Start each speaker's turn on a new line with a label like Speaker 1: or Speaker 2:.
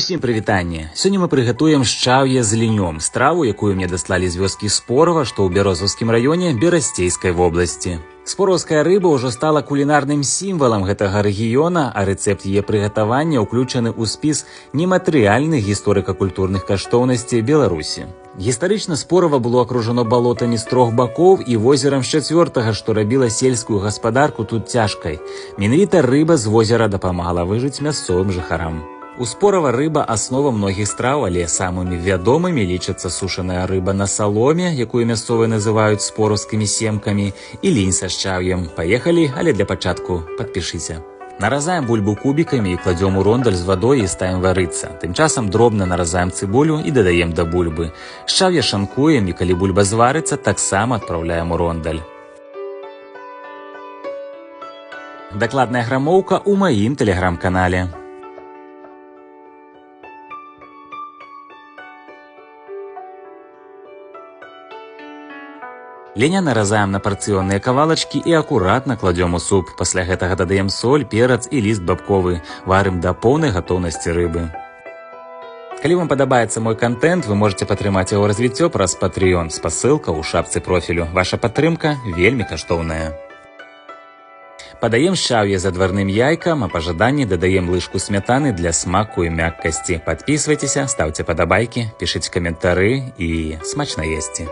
Speaker 1: Усім прывітанне. Сёння мы прыгатуем шчаўе з лінём, страву, якую мне даслалі з вёскі Спорава, што ў Бярозаўскім раёне Берасцейскай вобласці. Спораўская рыба ўжо стала кулінарным сімвалам гэтага рэгіёна, а рэцэпт яе прыгатавання ўключаны ў спіс нематэрыяльных гісторыка-культурных каштоўнасцей Беларусі. Гістарычна Спорава было акружано балотамі з трох бакоў і возерам з чацвёртага, што рабіла сельскую гаспадарку тут цяжкай. Менавіта рыба з возера дапамагала выжыць мясцовым жыхарам. У Спорава рыба аснова многіх страў, але самымі вядомымі лічацца сушаная рыба на саломе, якую мясцовыя называюць спораўскімі семкамі, і лінь са шчаўем. Паехалі, але для пачатку падпішыся. Наразаем бульбу кубікамі і кладзём у рондаль з вадой і ставім варыцца. Тым часам дробна наразаем цыбулю і дадаем да бульбы. Шчаўе шанкуем і, калі бульба зварыцца, таксама адпраўляем у рондаль. Дакладная грамоўка ў маім тэлеграм-канале. Ліня наразаем на парцыённыя кавалачкі і акуратна кладзём у суп. Пасля гэтага дадаем соль, перац і ліст бабковы. Варым да поўнай гатоўнасці рыбы. Калі вам падабаецца мой кантэнт, вы можаце падтрымаць яго развіццё праз Patreon. Спасылка ў шапцы профілю. Ваша падтрымка вельмі каштоўная. Падаем шчаўе з адварным яйкам, а па жаданні дадаем лыжку смятаны для смаку і мяккасці. Падпісвайцеся, стаўце падабайкі, пішыце каментары і смачна есці.